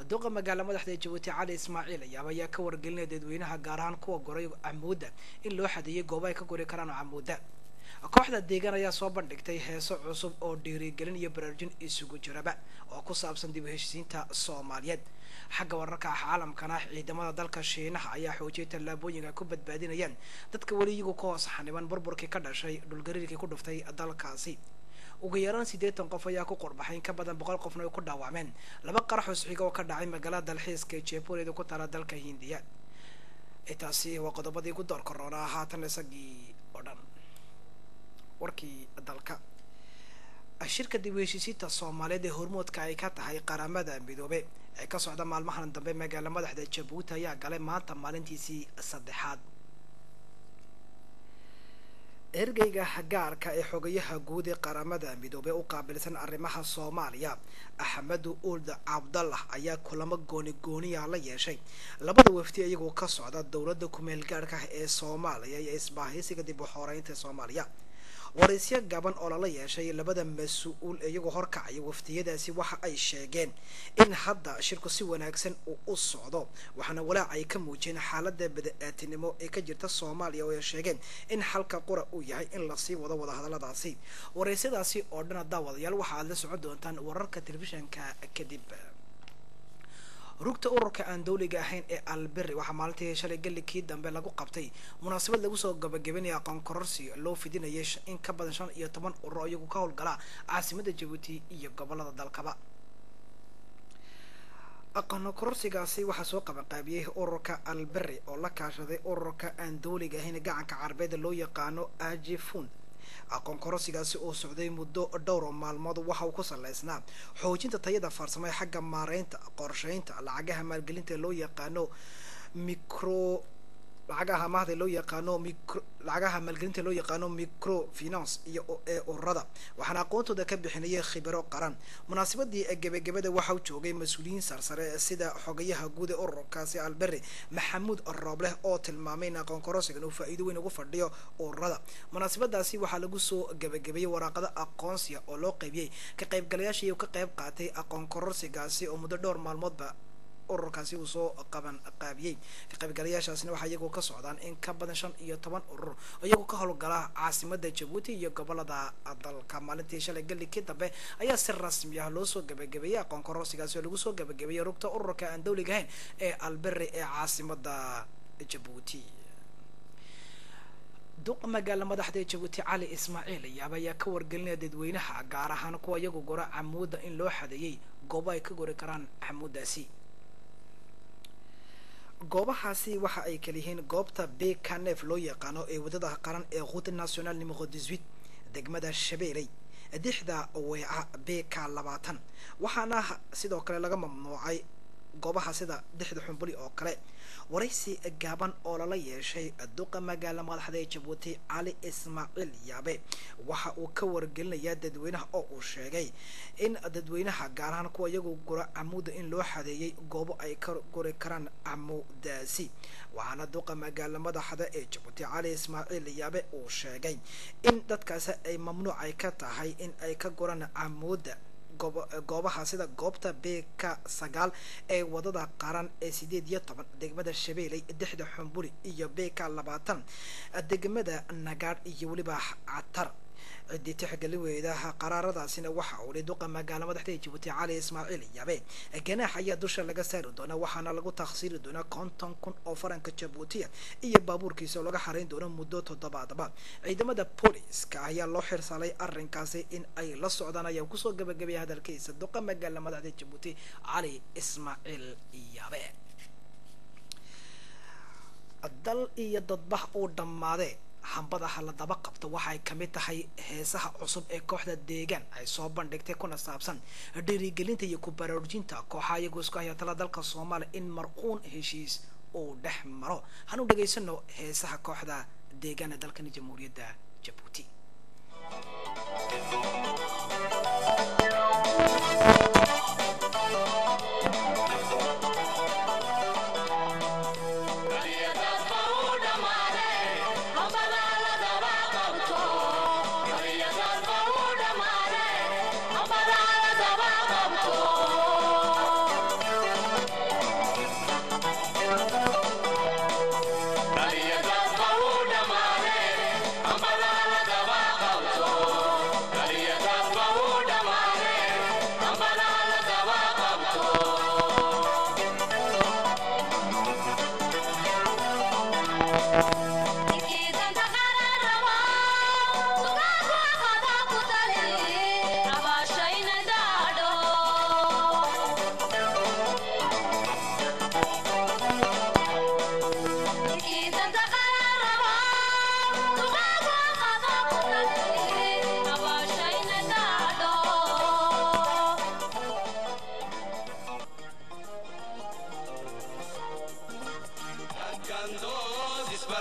Duqa magaala madaxda Jabuuti Cali Ismaaciil Ayaab ayaa ka wargelinaya dadweynaha, gaar ahaan kuwa goray camuudda, in loo xadeeyay goobo ay ka gori karaan camuudda. Kooxda Deegaan ayaa soo bandhigtay heeso cusub oo dhiirigelin iyo baraarujin isugu jiraba oo ku saabsan dib u heshiisiinta Soomaaliyeed. Xagga wararka caalamkana, ciidamada dalka Shiinaha ayaa xoojiyay tallaabooyinka ay ku badbaadinayaan dadka weli iyagu ka hoos xaniban burburkii ka dhashay dhulgariirkii ku dhuftay dalkaasi. Ugu yaraan 80 qof ayaa ku qurbaxay, in ka badan 100 qofna ay ku dhaawacmeen laba qarax oo xiga oo ka dhacay magaalada dalxiiska ee Jeeporeeda ku taala dalka Hindiya. Intaasi waa qodobadii ku door koroonaa, haatan isagii oo dhan. Warkii dalka: shirka dib u heshiisiinta Soomaaliyeed ee hormoodka ay ka tahay Qaramada Midoobe ee ka socda maalmahan dambe magaala madaxda Jabuuti ayaa galay maanta maalintiisii saddexaad. Ergeyga gaarka ee xogayaha guud ee Qaramada Midoobey u qaabilsan arrimaha Soomaaliya, Axmedu Uld Cabdallah, ayaa kulamo gooni gooniya la yeeshay labada wafdi iyagoo ka socda dowladda kumeel gaarhka ah ee Soomaaliya iyo isbaahaysiga dib u xoreynta Soomaaliya. Waraysyo gaban oo lala yeeshay labada mas-uul iyagoo horkacaya waftiyadaasi waxa ay sheegeen in hadda shirku si wanaagsan uu u socdo, waxaana walaac ay ka muujiyeen xaaladda bada-aatinimo ee ka jirta Soomaaliya oo ay sheegeen in xalka qura uu yahay in lasii wado wadahadaladaasi. Waraysyadaasi oo dhan, daawadayaal, waxa aad la socon doontaan wararka telefishanka kadib. Rugta ururka aan dawliga ahayn ee Alberi waxaa maalintii shalay gallikii dambe lagu qabtay munaasabad lagu soo gabagabanaya aqoon kororsi loo fidinayay in ka badan 15 ururo iyagu ka howlgala caasimada Jabuuti iyo gobolada dalkaba. Aqoon kororsigaasi waxaa soo qabanqaabiyey ururka Alberi oo la kaashaday ururka aan dawliga ahayn gacanka Carabeed loo yaqaano Ajifund. Aqoon kororsigaasi oo socday muddo dhowr maalmood waxa uu ku saleysnaa xoojinta tayada farsamo ee xagga maareynta qorsheynta lacagaha maalgelinta loo yaqaano micro, lacagaha amaahda loo yaqaano micro, lacagaha maalgelinta loo yaqaano micro finance iyo ee ururada, waxaana aqoontooda ka bixinayay khibaro qaran. Munaasabadii gebagabada waxa uu joogay mas-uuliyiin sarsare sida xogayaha guud ee ururkaasi Alberi, Maxamuud Roobleh, oo tilmaamay in aqoon korosigan uu faa'iido weyn ugu fadhiyo ururada. Munaasabadaasi waxaa lagu soo gebagabeeyey waraaqada aqoonsiga oo loo qaybiyey ka qaybgalayaashii ka qayb qaatay aqoon kororsigaasi oo muddo dhowr maalmoodba ururkaasi uu soo qaban qaabiyey. Ka qaybgalayaashaasina waxaa iyagu ka socdaan in ka badan 15 urur iyagoo ka howlgala caasimada Jabuuti iyo gobolada dalka. Maalintii shalay gallikii dambe ayaa si rasmi ah loo soo gabagabeeyey aqoon kororsigaasi oo lagu soo gabagabeeyey rugta ururka aan dawliga ahayn ee Alberi ee caasimada Jabuuti. Duqa magaala madaxda Jabuuti Cali Ismaaciil Ayaab ayaa ka wargelinaya dadweynaha, gaar ahaan kuwa iyagu gora camuudda, in loo xadeeyey goobo ay ka gori karaan camuuddaasi. Goobahaasi waxa ay kala yihiin goobta Bkanef loo yaqaano ee wadada qaran ee Route National numero 18, degmada Shabeeley, dixda Weeca, BK 20. Waxaana sidoo kale laga mamnuucay goobaha sida dixda Xumbuli oo kale. Waraysi gaaban oo lala yeeshay duqa magaala madaxda ee Jabuuti Cali Ismaaciil Yaabe waxa uu ka wargelinayaa dadweynaha oo uu sheegay in dadweynaha, gaar ahaan kuwa iyagu gura camuuda, in loo xadeeyey goobo ay ka guri karaan camuudaasi. Waxaana duqa magaala madaxda ee Jabuuti Cali Ismaaciil Yaabe uu sheegay in dadkaasi ay mamnuuc ay ka tahay in ay ka guraan camuuda goobaha sida goobta BK 9 ee wadada qaran ee 18, degmada Shabeeley, dixda Xumbuli iyo BK 20, degmada Nagaadh iyo weliba Catar. Ciddii tixgelin weydaha qaraaradaasina, waxa uu li duqa magaala madaxda Jabuuti Cali Ismaaciil Yabe, ganaax ayaa dusha laga saari doonaa, waxaana lagu takhsiiri doonaa 50,000 oo faranka Jabuutiya iyo baabuurkiisa oo laga xareyn doono muddo toddobaadba. Ciidamada booliska ayaa loo xirsalay arrinkaasi in ay la socdaan, ayaa kusoo gabagabaya hadalkiisa duqa magaala madaxda Jabuuti Cali Ismaaciil Yabe. Dal iyo dadbah uu dhammaadee hambadaha la daba qabto waxay kamid tahay heesaha cusub ee kooxda Deegaan ay soo bandhigtay, kuna saabsan dhiirigelinta iyo ku baraarujinta kooxaha iyagoo isku haya tala dalka Soomaaliya in marquun heshiis uu dhex maro. Hanu dhegaysano heesaha kooxda Deegaan ee dalkani Jamhuuriyadda Jabuuti.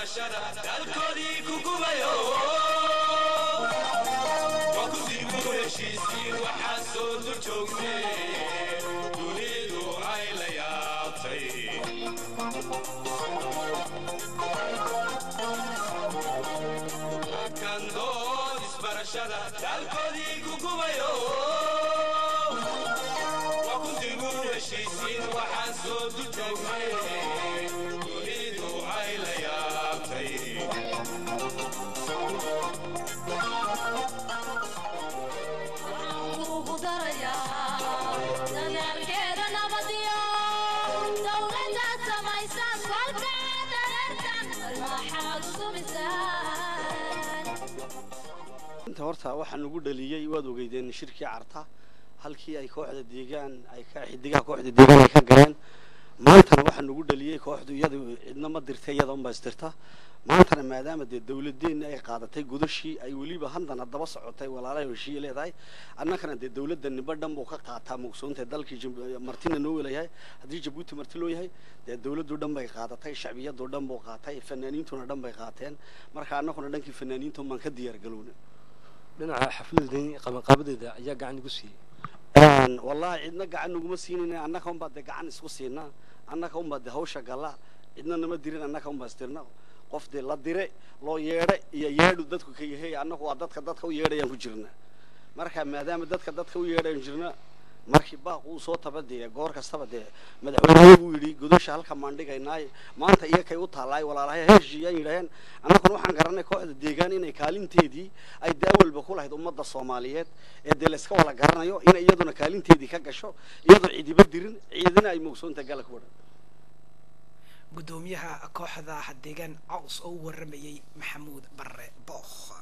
Isbarashada dalkoodii ku gubayo waa ku dibu heshiisiin. Waxaa soo dul joognay dunidu ay la yaabtay. Kan dood isbarashada dalkoodii ku gubayo waa ku dibu heshiisiin. Waxaan soo dul joognay dunidu ay la yaabtay. Kugu darayaa dadaalkeeda nabadiyo dowladaad samaysaan kolkaa dareertan maxaad u dumisaan. Inta horta waxaa nagu dhaliyey waad ogeydeen shirkii Carta, halkii ay kooxda deegaan ay ka xidigaha kooxda deegaan ay ka galeen. Maantana waxaa nagu dhaliyey kooxdu iyadu cidna ma dirta, iyada unbaa isdirta. Maantana maadaama dee dawladeenna ay qaadatay gudashii ay weliba haddana daba socotay walaalaha heshiiye leedahay, annagana dee dawladda nimba dhan buu ka qaataa. Mugsoonta dalkii martina noo welayahay, haddii Jabuuti marti loo yahay, dee dawladdu dhan bay qaadatay, shacbiyadu dhan buu qaatay, fanaaniintuna dhan bay qaateen. Marka annaguna dhankii fanaaniinta baan ka diyaar galowna. Dhinaca xafladani qabanqaabadeeda ayaa gacan igu siiyey? Wallahi cidna gacan naguma siinayna, annaka unbaa dee gacan isku siinaa, annaka unbaa dee hawsha galla, cidna nama dirin, annaka unbaa istirna. Qof dee la dire loo yeedha iyo yeedhu dadku ka yahay, annagu waa dadka dadka u yeedhayaan ku jirna. Marka maadaama dadka dadka u yeedhayaan jirna, markii baaq uu soo taba dee goor kastaba dee madaxweynuhu uu yidhi gudasha halkan baan dhigaynaaye, maanta iyo kay u taalaay walaalahay heshiiyaan yidhaaheen. Annaguna waxaan garanay kooxda deegaan inay kaalinteedii ay dee awalba ku lahayd ummadda Soomaaliyeed ee dee la iska wada garanayo, inay iyaduna kaalinteedii ka gasho iyadoo cidiba dirin, ciidina ay mogsoonta gala ku wadhan. Gudoomiyaha kooxda deegaan Caws oo u waramayay Maxamuud Barre Bookh.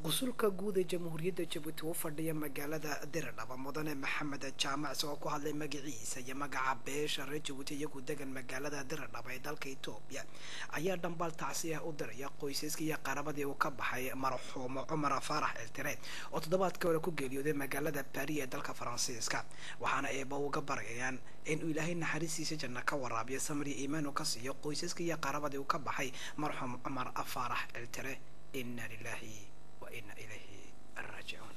Qusulka guud ee Jamhuuriyadda Jabuuti u fadhiya magaalada Diradhaba, Mudane Maxamed Jaamac, isagoo ku hadlay magaciisa iyo magaca beesha reer Jabuuti iyagu degan magaalada Diradhaba ee dalka Etoobiya, ayaa dhambaal tacsi ah u diraya qoysaskii iyo qarabadii uu ka baxay marxuumo Cumar Faarax Eltire oo toddobaadkii hore ku geeriyooday magaalada Paris ee dalka Faransiiska. Waxaana eeba uga baryayaan inuu Ilaahay naxariistiisa janno ka waraabiyo, samri iimaan uu ka siiyo qoysaskii iyo qarabadii uu ka baxay marxuum Cumar Faarax Eltire. Inna lilahi wa inna ilayhi raajicuun.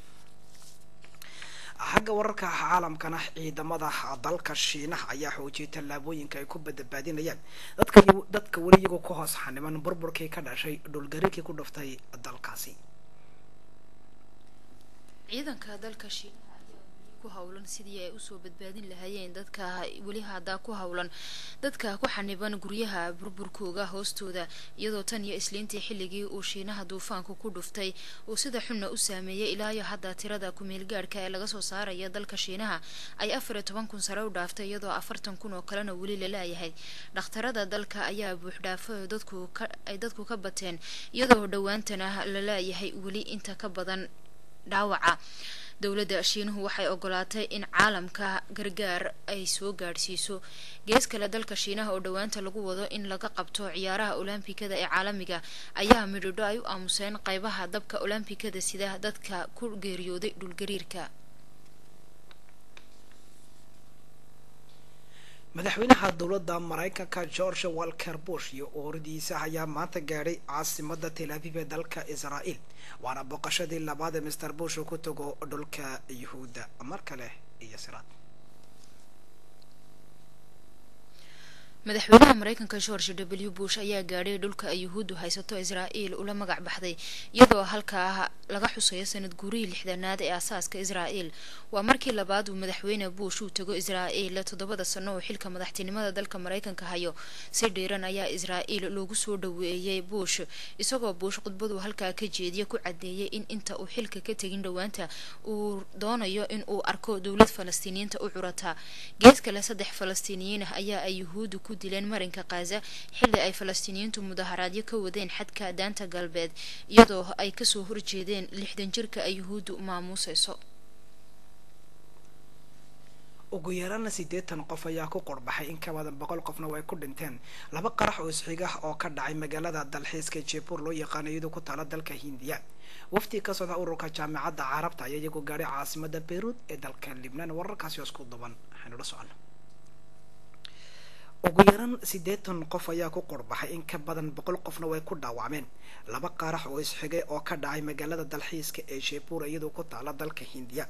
Xagga wararka caalamkana, ciidamada dalka Shiinaha ayaa xoojiyay tallaabooyinka ay ku badbaadinayaan dadka weli iyagoo ku hoos xaniman burburkii ka dhashay dhulgariirkii ku dhuftay dalkaasi. Ciidanka dalka Shiinaha ayaa weli ku howlan sidii ay usoo badbaadin lahaayeen dadka weli haddaa ku howlan dadka ku xaniban guryaha burburkooga hoostooda, iyadoo tan iyo Isliintii xilligii uu Shiinaha duufaanku ku dhuftay uu sida xunna u saameeyey ilaa iyo hadda tirada kumeelgaadhka ee laga soo saaraya dalka Shiinaha ay 14,000 sare u dhaaftay, iyadoo 40,000 oo kalena weli la laayahay. Dhakhtarada dalka ayaa buuxdhaafay oo dadku ka ay dadku ka bateen, iyadoo dhowaantana la laayahay weli inta ka badan dhaawaca. Dowladda Shiinuhu waxay ogolaatay in caalamka gargaar ay soo gaadhsiiso. Gees kale, dalka Shiinaha oo dhowaanta lagu wado in laga qabto ciyaaraha Olombikada ee caalamiga ayaa midhidho ay u aamuseen qaybaha dabka Olombikada sida dadka ku geeriyooday dhulgariirka. Madaxweynaha dowladda Maraykanka George Walker Bush iyo ooridiisa ayaa maanta gaadhay caasimada Tel Aviv ee dalka Israel, waana booqashadii labaad ee Mr Bush uu ku tago dhulka Yuhuudda. Mar kale iyo Siraad. Madaxweynaha Mareykanka George W Bush ayaa gaadhay dhulka ay Yuhuuddu haysato Israa'iil ula magac baxday, iyadoo halkaa laga xusayo sanad guurihii 60aad ee aasaaska Israa'iil. Waa markii labaad uu madaxweyne Bush uu tago Israa'iil 7da sano oo xilka madaxtinimada dalka Mareykanka hayo. Si dhiiran ayaa Israa'iil loogu soo dhaweeyey Bush, isagoo Bush khudbadu halkaa ka jeediya ku cadeeyay in inta uu xilka ka tegin dhowaanta uu doonayo in uu arko dowlad Falastiiniyiinta u curata. Gees kale, 3 Falastiiniyiin ah ayaa ay Yuhuuddu ku dileen marinka Khaza xilli ay Falastiiniyiintu mudaharaadyo ka wadeen xadka Daanta Galbeed, iyadoo ay kasoo horjeedeen 60 jirka ay Yuhuuddu maamuuseyso. Ugu yaraana 80 qof ayaa ku qorbaxay, in ka badan 100 qofna way ku dhinteen laba qarax oo isxiga ah oo ka dhacay magaalada dalxiiska Jepur loo yaqaano, iyadoo ku taala dalka Hindiya. Wafti ka socda ururka Jaamacadda Carabta ayaa iyagu gaadhay caasimada Beyruud ee dalka Libnaan. Wararkaasi oo isku duban waxaynu la socono. Ugu yaran 80 qof ayaa ku qurbaxay, in ka badan 100 qofna way ku dhaawacmeen laba qarax oo isxigay oo ka dhacay magaalada dalxiiska ee Jeypore, iyadoo ku taala dalka Hindiya.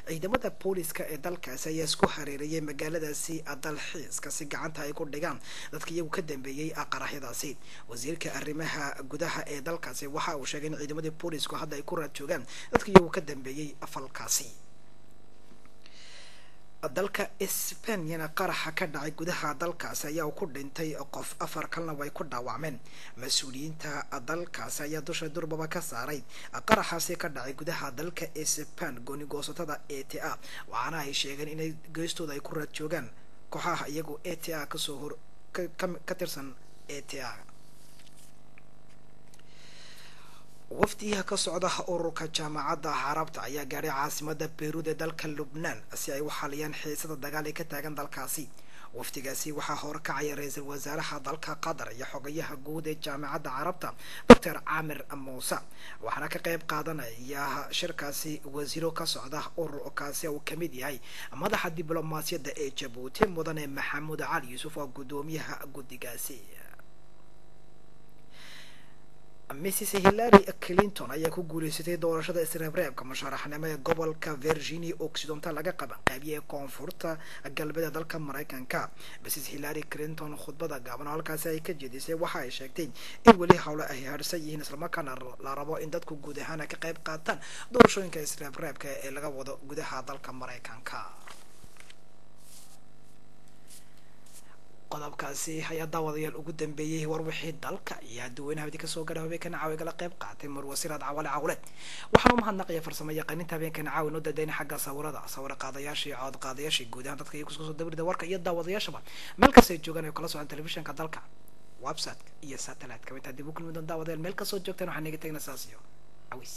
Ciidamada booliska ee dalkaasi ayaa isku hareereeyay magaaladaasi dalxiiska si gacanta ay ku dhigaan dadka iyagu ka dambeeyey qaraxyadaasi. Wasiirka arrimaha gudaha ee dalkaasi waxa uu sheegay in ciidamadii boolisku hadda ay ku raad joogaan dadka iyagu ka dambeeyey falkaasi. Dalka Sbanyana qaraxa ka dhacay gudaha dalkaasi ayaa ku dhintay qof, 4 kalena way ku dhaawacmeen. Mas-uuliyiinta dalkaasi ayaa dusha durbaba ka saaray qaraxaasi ka dhacay gudaha dalka Sban goonigoosatada A T A, waxaana ay sheegeen inay geestooda ay ku raad joogaan kooxaha iyagu A T A kasoo hor ka tirsan A T A. Wafdiyaha ka socda ururka Jaamacadda Carabta ayaa gaadhay caasimada Beyruud ee dalka Lubnaan si ay u xaliyaan xiisada dagaal ee ka taagan dalkaasi. Wafdigaasi waxaa horkacaya ra-iisul wasaaraha dalka Qatar iyo xogayaha guud ee Jaamacadda Carabta, Doctor Caamir Muuse, waxaana ka qeyb qaadanaya shirkaasi wasiiro ka socda ururkaasi uu kamid yahay madaxa diblomaasiyadda ee Jabuuti, mudane Maxamuud Cali Yuusuf, oo guddoomiyaha guddigaasi. Mrs Hillary Clinton ayaa ku guuleysatay doorashada isreebreebka musharaxnimo ee gobolka Virginia Occidental laga qaban qaabiyey koonfurta galbeed ee dalka Mareykanka. Mrs Hillary Clinton khudbada gaaban oo halkaasi ay ka jeedisay waxa ay sheegtay in weli howle ay harsan yihiin, islamarkaana la rabo in dadku guud ahaan ay ka qayb qaataan doorashooyinka isreebreebka ee laga wado gudaha dalka Mareykanka. Qodobkaasi ayaa daawadayaal ugu dambeeyey war wixii dalka iyo dadweynaha idinka soo gaadha habeenkan caawa igala qayb qaatay marwasiraad Cawale Cawleed. Waxaan u mahadnaqaya farsamo yaqaaninta habeenkan caawa inoo dadayna xagga sawirada, sawir qaadayaasha iyo cod qaadayaasha, guud ahaan dadka iyagu soo dabrida warka iyo daawadayaashaba meel kasta ay joogaan ay kala socon telefishinka dalka, website iyo satellite-ka. Intaa dib u kulmi doon daawadayaal, meel kastoo joogtaan waxaan naga tagnaa saas iyo cawiis.